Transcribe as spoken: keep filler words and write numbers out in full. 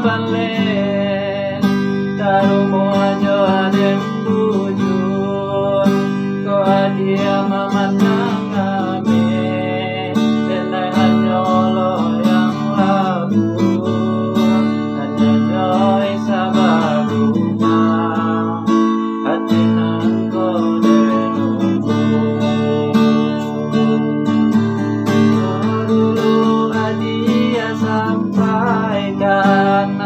Balen, tarumo jo aden bujua, kok adia mamandang kami, denai hanyo loyang labuah, hanyo joi sabagumah, hati nan ko denunggu. Dulu adia sampaikan,